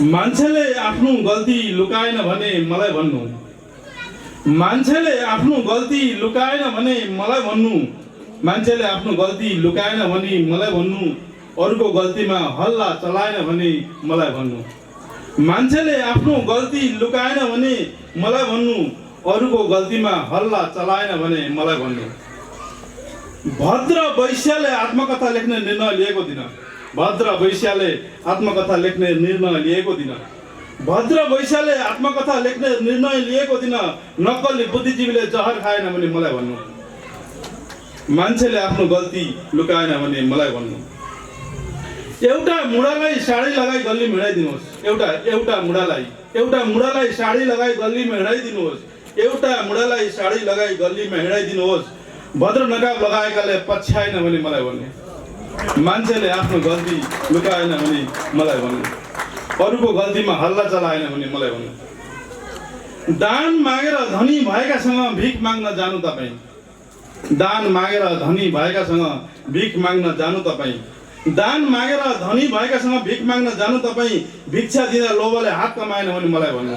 मान्छेले आफ्नो गल्ती लुकाएन भने मलाई भन्नु। मान्छेले आफ्नो गल्ती लुकाएन भने मलाई भन्नु। मान्छेले आफ्नो गल्ती लुकाएन भने मलाई भन्नु। अरूको गल्तीमा हल्ला चलाएन भने मलाई भन्नु। मान्छेले आफ्नो गल्ती लुकाएन भने मलाई भन्नु। अरूको गल्तीमा हल्ला चलाएन भने मलाई भन्नु। भद्र वैश्यले आत्मकथा लेख्ने निर्णय लिएको दिन। भद्र वैश्यले आत्मकथा लेख्ने निर्णय लिएको दिन। भद्र वैश्यले आत्मकथा लेख्ने निर्णय लिएको दिन नक्कली बुद्धिजीवीले जहर खाएन भने मलाई भन्नु। मान्छेले आफ्नो गल्ती लुकाएन भने मलाई भन्नु। एउटा मुढालाई साडी लगाई गल्लीमा हिँडाइदिनुहोस्। एउटा मुढालाई साडी लगाई गल्लीमा हिँडाइदिनुहोस्। एउटा मुढालाई साडी लगाई गल्लीमा हिँडाइदिनुहोस्। भद्र नकाब लगाएकाले पछ्याएन भने मलाई भन्नु। मान्छेले आफ्नो गल्ती लुकाएन भने मलाई भन्नु। अरूको गल्तीमा हल्ला चलाएन भने मलाई भन्नु। दान मागेर धनी भएकासँग भिख माग्न जानु तपाईँ। दान मागेर धनी भएकासँग भिख माग्न जानु तपाईँ। दान मागेर धनी भएकासँग भिख माग्न जानु तपाईँ। भिक्षा दिँदा लोभले हात कमाएन भने मलाई भन्नु।